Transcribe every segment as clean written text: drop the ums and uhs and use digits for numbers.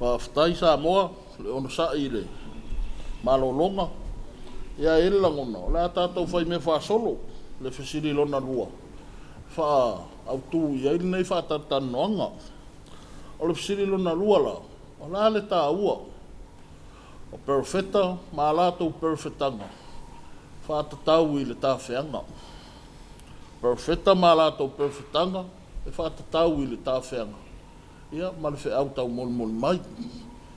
Faafetai Samoa le onosai i le malologa. Ia e i ai le lagona, o le a tatou faimea faasolo le fesili lona lua e faaautu i ai lenei faatalatalanoaga. O le fesili lona lua la, o le a le taua o perofeta ma a latou perofetaga faatatau i le tafeaga? Perofeta ma a latou perofetaga e faatatau i le tafeaga, ia ma le feau taumolimoli mai.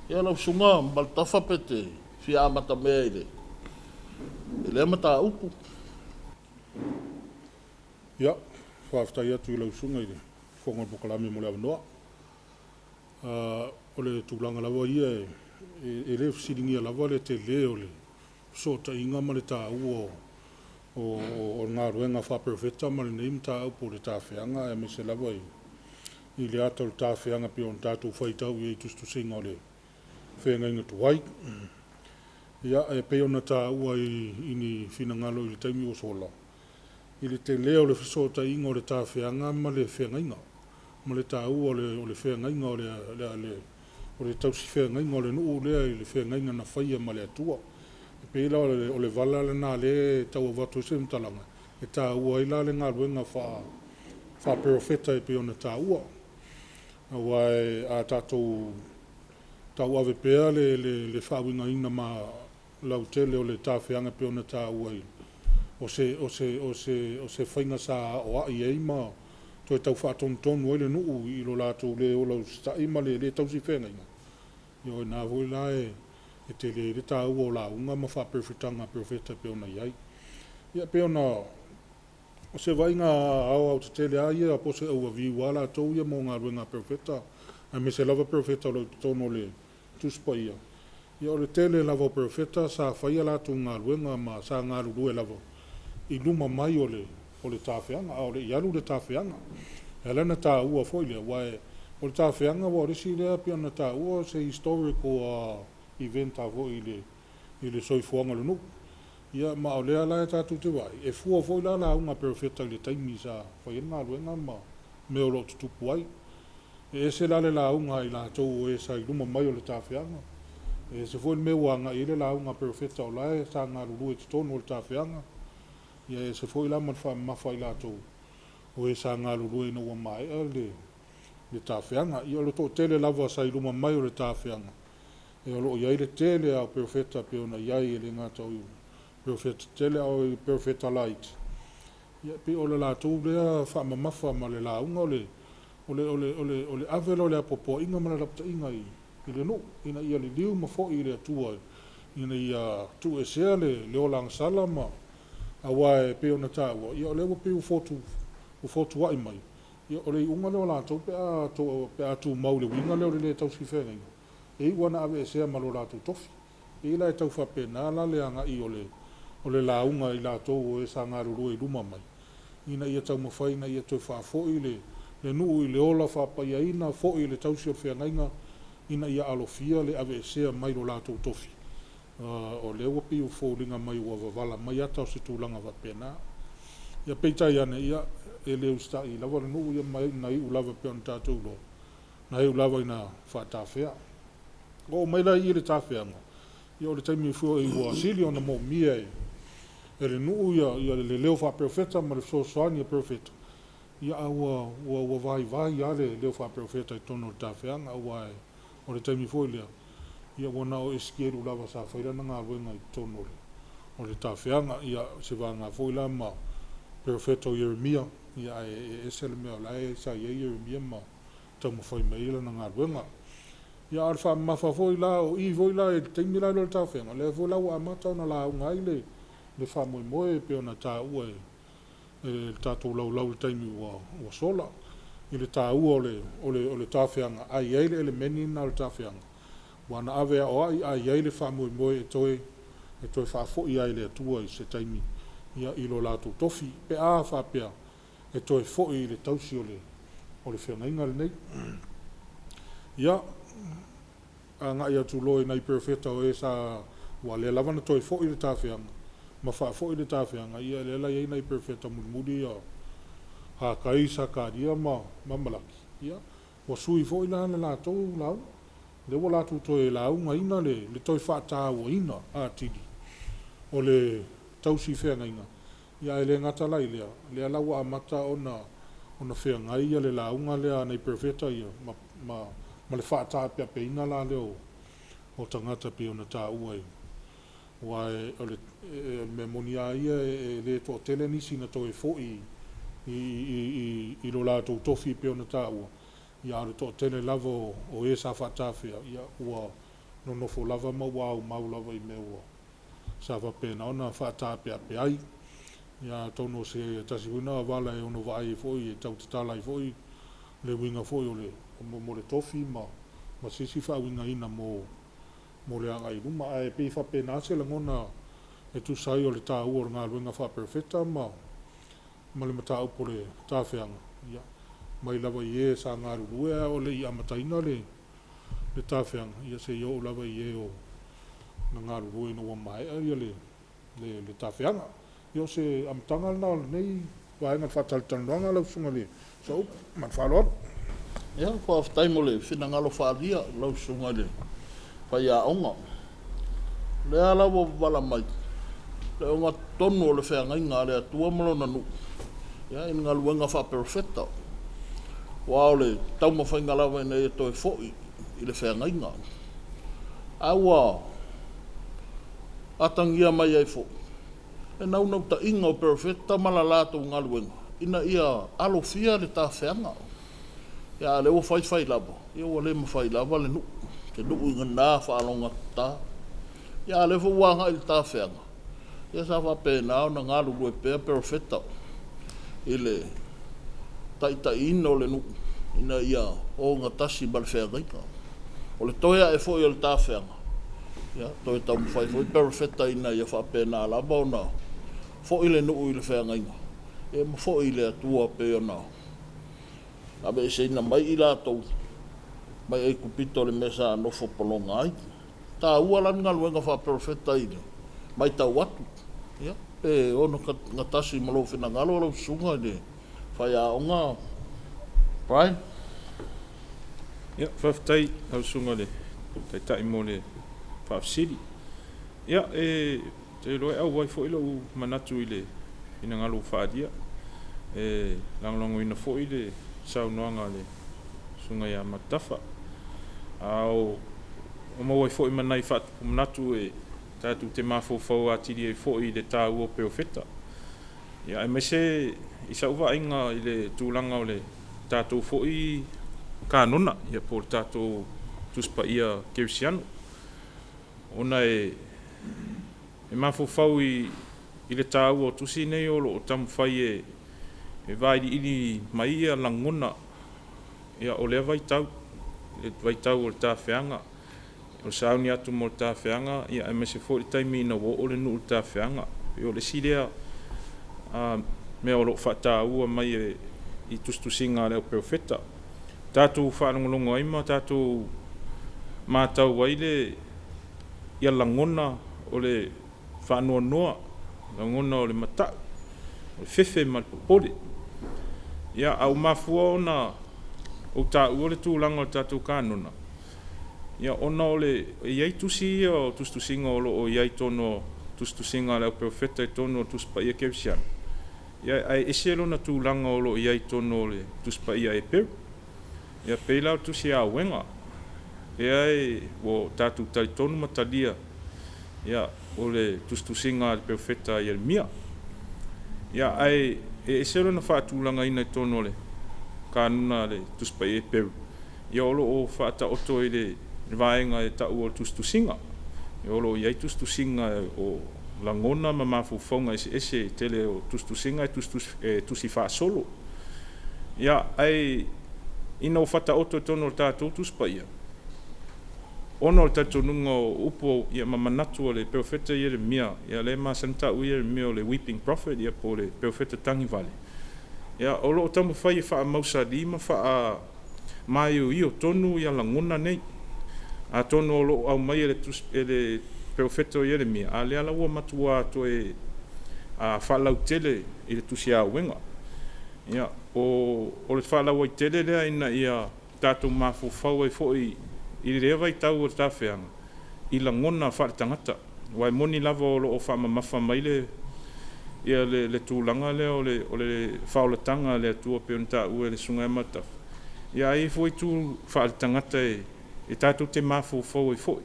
Ia lau Susuga Maletafa pe te fia amatamea i lea mataupu. Ia, faafetai atu i lau Susuga i le Fofoga o le Polokalame mo le avanoa. O le tulaga lava ia e le fesiligia lava le tele o le fesootaiga ma le taua o le galuega faa-Perofeta ma lenei mataupu o le tafeaga aemaise lava i le ata o le tafeaga pei ona tatou faitau i ai i tusitusiga o le feagaiga tuai. Ia, e pei ona taua i ni finagalo i le taimi ua sola, i le tele o le fesootaiga o le tafeaga ma le feagaiga, ma le taua o le feagaiga o le tausi feagaiga o le nuu lea i le feagaiga na faia ma le Atua. E pei la o le vala lena o lea e tau avatu ai se faamatalaga, e taua ai la le galuega faa-Perofeta e pei ona taua. Aua a tatou tauave pea le faauigaina lautele o le tafeaga e pei ona taua o se faiga sa aoai ai ma toe tau faatonutonu ai le nuu i lo latou le ola usitai ma le le tausi feagaiga, ia o i ina foi la e tele ai le taua o lauga ma faaperofetaga a Perofeta e pei ona i ai. Ia pei ona o se vaaiga aoaotetele lava ia po o se overview a latou ia mo galuega a Perofeta, aemaise lava Perofeta o lo o i totonu o le Tusi Paia. Ia o le tele lava o Perofeta sa fai a latou galuega ma sa galulue lava i luma mai o le tafeaga a o le i alu le tafeaga. E ala ona taua foi lea, aua o le tafeaga aua o le isi lea pei ona taua o se historical event foi i le soifuaga o le nuu. Ia ma o lea la tatou te vaai, e fua foi la lauga a Perofeta i le taimi sa fai ai le galuega ma mea o lo o tutupu ai. E ese la le lauga a i latou o ē sa i luma mai o le tafeaga, e ese foi le mea ua agai i ai le lauga a Perofeta o la e sa galulue i totonu o le tafeaga, ia e ese foi la ma le faamamafa a i latou o ē sa galulue ina ua maea le tafeaga. Ia o le toatele lava sa i luma mai o le tafeaga, ia o lo o i ai le tele lava o Perofeta pei ona i ai, e le gata o Perofeta tetele a o Perofeta laiti. Ia e pei o le latou lea faamamafa ma le lauga o le ave lea o le apoapoaiga ma le lapataiga i le nuu ina ia liliu ma foi i le Atua ina ia tuuesea le ola agasala aua e pei ona taua, ia o lea ua pei ua fotuai mai, ia o le iuga lea o latou pe a tumau i le uiga lea o le le tausi feagaiga, e iu lava ina aveesea ma lo latou tofi. E pei la e tau faapena la le agai o le lauga a i latou o ē sa galulue i luma mai, ina ia taumafai ina ia toe faafoi le nuu i le ola faapaiaina, foi i le tausi o le feagaiga ina ia alofia le aveesea mai lo latou tofi, o lea ua pei e foliga mai ua wawala mai ata o se tulaga faapena. Ia peitai ane, ia e le usitai lava le nuu ia ma na iu lava pei ona tatou iloa, na iu lava ina faatafea. Oo mai la i i i le tafeaga, ia o le taimi foi ua sili ona moomia e le nuu le leo faa-Perofeta ma le fesoasoani a Perofeta, a ua vaivai lava le leo faa-Perofeta i totonu o le tafeaga, aua o le taimi foi lea, ua na o Esikielu lava sa fai lana galuega i totonu o le tafeaga. Ia seiavagana foi la ma Perofeta o Ieremia, ae ese le mea o la e sa i ai Ieremia ma taumafai mai ai lana galuega. Ia a o le faamamafa foi la, o i foi la i le taimi lea o le tafeaga, lea foi la ua amata ona lauga ai le faamoemoe pei ona taua e le tatou laulau i le taimi ua sola i le taua o le tafeaga, ae i ai le elemeni lena o le tafeaga, aua na ave e aoai ae i ai le faamoemoe e toe faafoi lava i le Atua i se taimi i lo latou tofi, pe a faapea e toe foi i le tausi o le feagaiga lenei. Ia, agai atu loa i nai Perofeta o ē sa… aua o lea lava na toe foi le tafeaga ma faafoi le tafeaga, ia lea la e i ai nai Perofeta mulimuli ia o Hakai, Sakaria ma Malaki, ia ua sui foi la le latou lauga. Lea ua latou toe laugaina le toe faatauaina atili o le tausi feagaiga, ia ae le gata la i lea, o lea la ua amata ona feagai le lauga lea a nai Perofeta ia ma le faataapeapeina la lea o tagata pei ona taua aua o le mea moni lava ia e le toatele nisi na toe foi i lo latou tofi pei ona taua, a o le toatele lava o ē sa faatafea, ua nonofo lava ma ua aumau lava i mea sa faapena ona faataapeape ai. Ia atonu o se tasi foi lena o vala e ono vaai ai foi e tau tatala ai foi le uiga foi mo le tofi ma se isi faauigaina mo le agai i luma. Ae pei e faapena se lagona e tusa ai o le taua o le galuega faa-Perofeta ma le mataupu o le tafeaga, mai lava i ē sa galulue a o le i amataina le tafeaga, seia oo lava i ē na galulue ina ua maea le tafeaga. Ia o se amataga lena o lenei vaega o le faatalatalanoaga lau Susuga i le Sooupu ma le faaaloalo. Ia, faafetai mo le finagalo faaalia i lau Susuga i le Faiaoga. O lea la ua maua mai le ogatotonu o le feagaiga a le Atua ma Lona nuu i le galuega faa-Perofeta, aua o le taumafaiga lava ina ia toe foi i le feagaiga. A ua atagia mai ai foi le naunautaiga o Perofeta ma le latou galuega, ina ia alofia le tafeaga. A o lea ua fai fai lava, ua le mafai lava le nuu, e nuu i lena faalogogata. A o lea foi ua agai i le tafeaga, ia sa faapena ona galulue pea Perofeta i le taitaiina o le nuu ina ia ogatasi ma le feagaiga. O le toe ae foi o le tafeaga, ia, toe taumafai foi Perofeta ina ia faapena lava ona foi le nuu i le feagaiga, ma foi i le Atua pei ona aveeseina mai i latou mai Aikupito i le mea sa nofo pologa ai. E taua la le galuega faa-Perofeta i le matau atu, ia, pe ono gatasi ma lou finagalo lau Susuga i le Faiaoga Brian? Ia, faafetai i lau Susuga i le Taitai mo le faafesili. Ia, ou te iloa e auai foi lou manatu i le finagalo ua faaalia. E lagolagoina foi le saunoaga a le Susuga ia Matafa. A ua maua ai foi ma nai faatupu manatu e tatou te mafaufau atili ai foi i le taua o Perofeta. Ia, aemaise i sau vaaiga i le tulaga o le tatou foi kanona, ia po o le tatou Tusi Paia Kerisiano, ona e mafaufau i le taua o tusi nei o lo o taumafai e vailiili mai lagona o lea vaitau, le vaitau o le tafeaga, o le sauni atu mo le tafeaga, aemaise foi le taimi ina ua oo le nuu i le tafeaga. O le isi lea mea o lo o faataua mai i tusitusiga a le au Perofeta. Tatou faalogologo ai ma tatou matau ai lagona o le faanoanoa, lagona o le mata'u, o le fefe ma le popole. Ia, a ua mafua ona ou taua le tulaga o le tatou kanona, ona e i ai tusi ia o tusitusiga o lo o i ai i totonu o tusitusiga a le au Perofeta i totonu o le Tusi Paia Kerisiano, ae ese lona tulaga o lo o i ai i totonu o le Tusi Paia Eperu. E pei la o le tusi a Auega, lea ua tatou talitonu ma talia, o le tusitusiga a le Perofeta Ieremia. Ae ese lona faatulagaina i totonu o le kanona a le Tusi Paia Eperu, o lo o faataoto i le vaega e tau o le tusitusiga. O lo o i ai tusitusiga o lagona ma mafaufauga eseese, e tele o tusitusiga e tusi faasolo. Ae ina ua faataoto i totonu o le tatou Tusi Paia, ona o le talitonuga o upu ma manatu o le Perofeta Ieremia, lea e masani ona taua Ieremia o le weeping prophet po o le Perofeta tagivale, o lo o taumafai e faamausali ma faamaioio tonu lagona nei. Atonu o lo o aumai e le Perofeta o Ieremia, a o lea la ua matua toe faalautele i le tusi a Auega. O le faalauaitele lea ina ia tatou mafaufau ai foi i lea vaitau o le tafeaga i lagona faaletagata, aua e moni lava o lo o faamamafa mai le ia le, le tulaga lea o le, o le faaolataga a le Atua pei ona taua e le Susuga ia Malatafa, ia ae i ai foi itu faaletagata e, e tatou te mafaufau ai foi.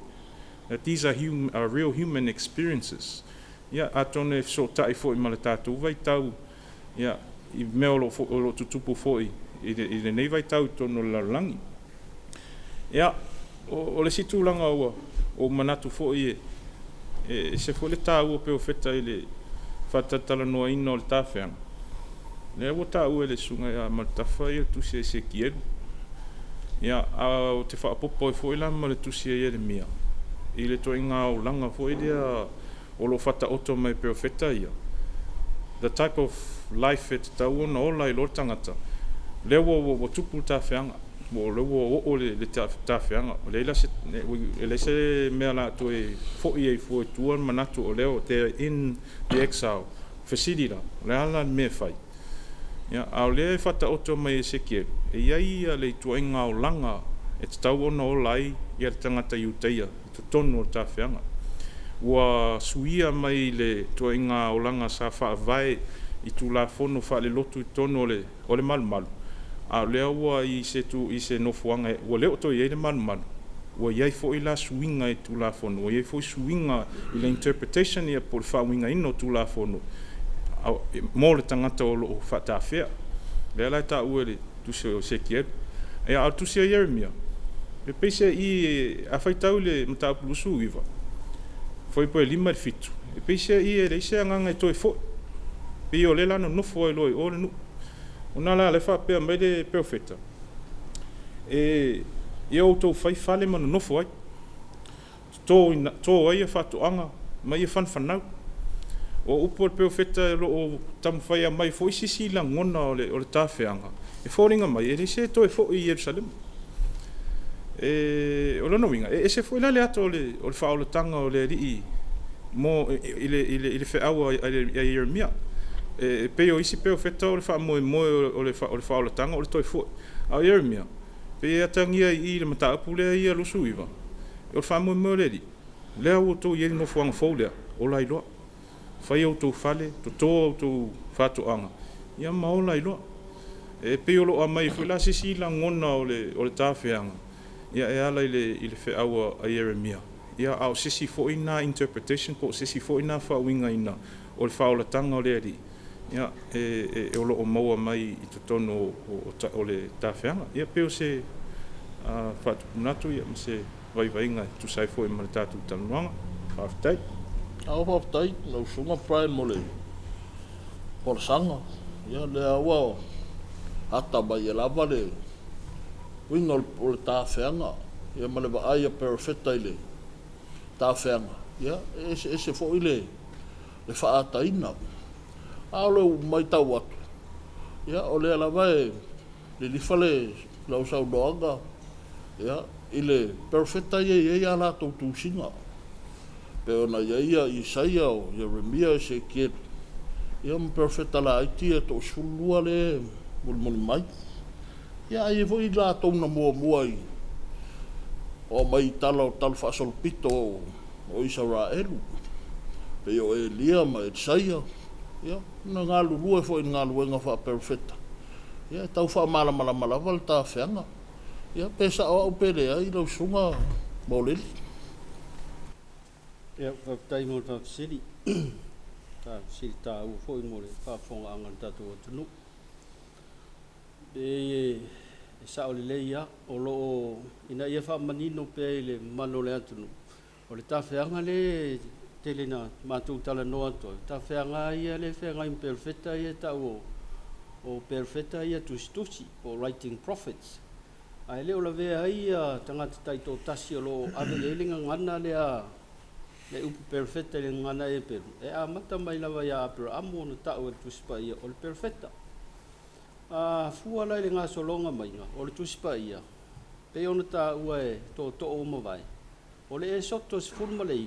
That these are, hum, are real human experiences. Ia, atonu e fesootai foi ma le tatou vaitau, ia, i mea o lo o, o lo o tutupu foi i, le, i lenei vaitau i totonu o le lalolagi. Ia, o, o le isi tulaga ua ou manatu foi e, e ese foi le taua o perofeta i le faatalatalanoaina o le tafeaga. Lea ua taua e le Susuga ia Malatafa ia le tusi a Esekielu. Ia, a ou te faaopoopo ai foi la ma le tusi a Ieremia i le ituaiga olaga foi lea o lo o faataoto mai e perofeta ia, the type of life e tatau ona ola ai loa le tagata, lea ua, ua, ua tupu le tafeaga. Ua, lea ua oo le, le tafeaga. E leai la se, e leai se mea o le a toe foi ai fua i tua le manatu o lea they are in the exile. Fesili la, o le a la le mea e fai? Ia, a o lea e faataoto mai e Esekielu, e i ai ia le ituaiga olaga e tatau ona ola ai ia le tagata Iutaia i totonu o le tafeaga. Ua suia mai le ituaiga olaga sa faavae i tulafono faalelotu i totonu o le, o le malumalu, a o lea ua i se, tu, i se nofoaga ua le o toe i ai le malumalu, ua i ai foi la suiga i Tulafono, ua i ai foi suiga i le interpretation ia po o le faauigaina o Tulafono mo le tagata o lo o faatafea. Lea la e taua e le tusi o Esekielu. Ia, a o le tusi a Ieremia, e peiseai a faitau i le mataupu 29, fuaiupu e 5 i le 7, e peiseai e leai se agaga e toe foi. Pei o lea la nonofo ai loa i o le nuu. Ona la lea e faapea mai le perofeta, e ia outou fai fale ma nonofo ai, toto ai ia faatoaga ma ia fanafanau. O upu a le perofeta o lo o taumafai e aumai foi se isi lagona o le, o le tafeaga, e foliga mai e leai se toe foi i Ierusalema. E, o lona uiga, e ese foi la le ata o le, o le faaolataga o le Alii mo, i le, i le, i le feau a, a Ieremia. E, e pei o isi perofeta o le faamoemoe o le, o le faaolataga o le toe foi. A o Ieremia, pei e atagia i i le mataupu lea ia 29, o le faamoemoe o le Alii, lea ua outou i ai i le nofoaga fou lea, ola ai loa. Fai outou fale, toto outou faatoaga, ia ma ola ai loa. E pei o lo o aumai foi la se isi lagona o le, o le tafeaga, ia e ala i le, i le feau a Ieremia, ia a o se isi foi na interpretation po o se isi foi na faauigaina o le faaolataga o le Alii, ia, e, e, o lo o maua mai i totonu o, o, o le tafeaga. Ia pei o se faatupu manatu ia, ma se vaivaiga e tusa ai foi ma le tatou talanoaga. Faafetai. Ao faafetai lau Susuga Brian mo le folasaga. Ia lea ua ata mai e lava le uiga o le tafeaga ia ma le vaai a perofeta i le tafeaga. Ia e eseese foi le le faaataina. A o le matau atu, ia o lea lava e lilifa le lau saunoaga ia i le perofeta ia e i ai a latou tusiga, pei ona i ai ia Isaia, o Ieremia, Esekielu, ia ma perofeta laiti ia e toa-12 lea e mulimuli mai. Ia ae i ai foi i latou na muamua i oo mai i tala o talafaasolopito o Isaraelu, pei o Elia ma Elisaia, ia, na galulue foi i le galuega faaperofeta, ia e tau faamalamalama lava le tafeaga. Ia, pe sao au pe leai lau Susuga Moleli. Ia, faafetai mo le faafesili. Faafesili taua foi mo le faafofogaaga a le tatou atunuu. E e sao lelei lava, o lo o, ina ia faamanino pea i le mamalu o le atunuu, o le tafeaga lea e tele ina matou talanoa atu ai, o tafeaga lava ia lea e feagai ma perofeta ia e tau o perofeta ia tusitusi po o writing prophets. Ae le o lavea ai ia tagata taitoatasi o lo o ave i ai le gagana lea, le upu perofeta i le gagana Eperu, e amata mai lava ia Aperaamu ona tau e le Tusi Paia o le perofeta. A fua la i le gasologa maiga o le Tusi Paia, pei ona taua e tootoo ua mavae, o le Esoto 19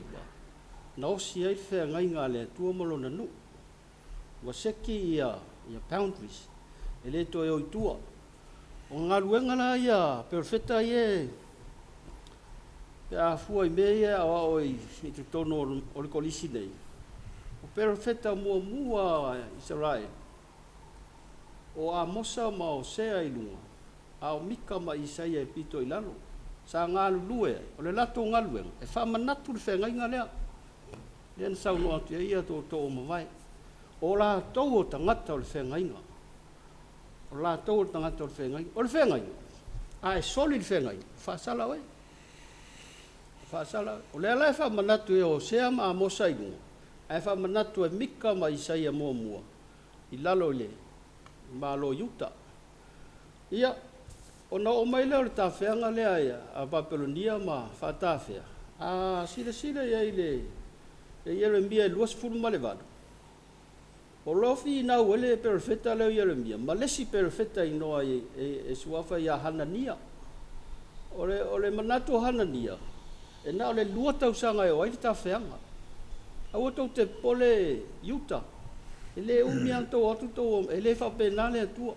na osi ai le feagaiga a le Atua ma Lona nuu. Ua seki ia boundaries, e le toe o i tua. O galuega la ia a perofeta ia Pe a fua i mea ia e aoao i totonu o le kolisi nei, o perofeta muamua a Isaraelu, o Amosa ma Osea i luga, a o Mika ma Isaia e pito i lalo, sa galulue ai, o le latou galuega, e faamanatu le feagaiga lea, lea na saunoa atu ai ia tootoo ua mavae. O latou o tagata o le feagaiga. O latou o tagata o le feagaiga. O le feagaiga, a e soli le feagaiga, ua faasala oe. Ua faasala oe. O lea la e faamanatu e Osea ma Amosa i luga, ae faamanatu e Mika ma Isaia muamua i lalo i le Malo o Iuta. Ia, ona oo mai lea o le tafeaga lea a Papelonia ma faatafea, a silasila i ai i le Ieremia 28, o lo o finau ai le perofeta lea o Ieremia ma le isi perofeta e igoa e suafa ia Hanania. O le manatu o Hanania, e na o le 2 tausaga e oo ai le tafeaga. Aua tou te popole Iuta, e le umi lava ona tou o atu tou omai, e le faapena le Atua.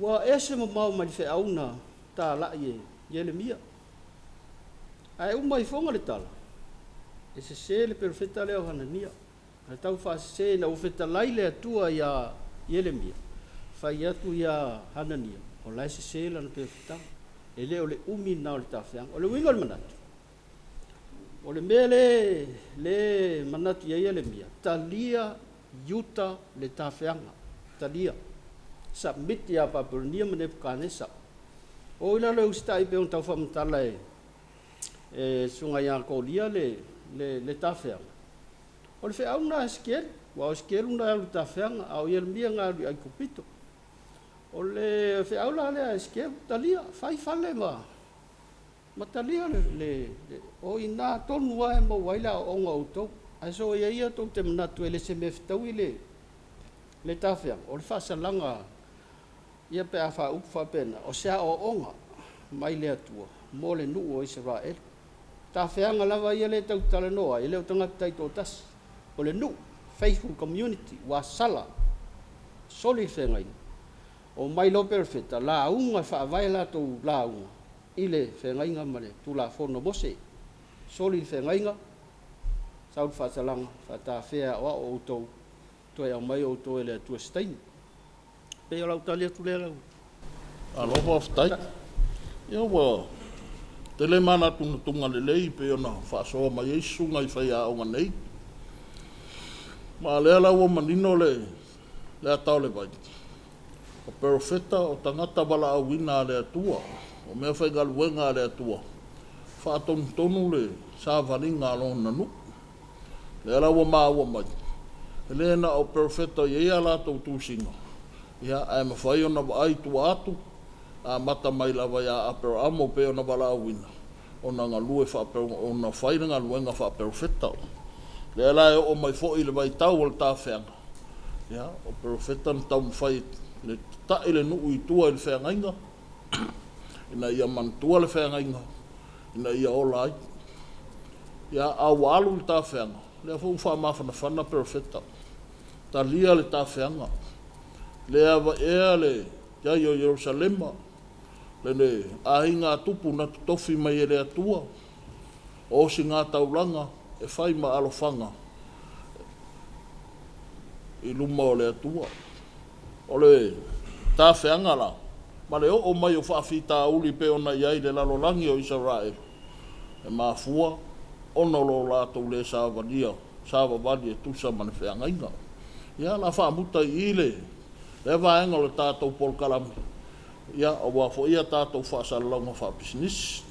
Ua ese mamao mai le feau na talai e Ieremia. Ae uma ifoga le tala, e sese le perofeta lea o Hanania. Na tau faasese ina ua fetalai le Atua ia Ieremia, fai atu ia Hanania, o la e sese lana perofetaga. E le o le umi lena o le tafeaga. O le uiga o le manatu, o le mea le manatu i ai Ieremia, talia Iuta le tafeaga, talia. Submit ia Papelonia ma Nepukanesa. O i lalo e usitai pei ona tau faamatala e le susuga ia Kolia le tafeaga. O le feau lena a Esekielu, aua o Esekielu na alu i le tafeaga, a o Ieremia na alu i Aikupito. O le feau la lea a Esekielu, talia, fai fale ma talia o i ina tonu lava e maua ai le aoaoga o outou. Ae soia ia tou te manatu e le o se mea fetaui le tafeaga, o le faasalaga ia pe a faaupu faapena, o se aoaoga mai le Atua mo le nuu o Isaraelu. Tafeaga lava ia lea tatou te talanoa ai, e le o tagata taitoatasi, o le nuu, faithful community, ua sala, soli le feagaiga, omai loa perofeta, lauga e faavae latou lauga i le feagaiga ma le Tulafono a Mose. Soli le feagaiga, sau le faasalaga, faatafea e aoao outou, toe aumai outou e le Atua i se taimi. E pei o lau tali atu lea lau. Malo faafetai. Ia ua tele manatunatuga lelei pei ona faasoa mai ai susuga i faiaoga nei. Ma o lea la ua manino le ata o le vai, o perofeta o tagata valaauina a le Atua, o meafaigaluega a le Atua, faatonutonu le savaliga a lona nuu. Lea la ua maua mai, e le na o perofeta e i ai a latou tusiga, ia, ae mafai ona vaai i tua atu, amata mai lava ia Aperaamo pei ona valaauina, ona galue ona fai le galuega faaperofeta. Lea la e oo mai foi i le vaitau o le tafeaga, ia, o perofeta na taumafai e tatai le nuu i tua i le feagaiga, ina ia manatua le feagaiga, ina ia ola ai. Ia, a ua alu le tafeaga, lea foi ua faamafanafana perofeta, talia le tafeaga, le avaea le i ai o Ierusalema, le aiga a tupu na totofi mai e le Atua, o osigataulaga e fai ma alofaga i luma o le Atua. O le tafeaga la, ma le oo mai o faafitauli pei ona i ai le lalolagi o Isaraelu, e mafua ona o lo latou le savalia, savavali e tusa ma le feagaiga. Ia, o le a faamuta i i lea vaega o le tatou polokalame, ia, aua foi a tatou faasalalauga faapisinisi.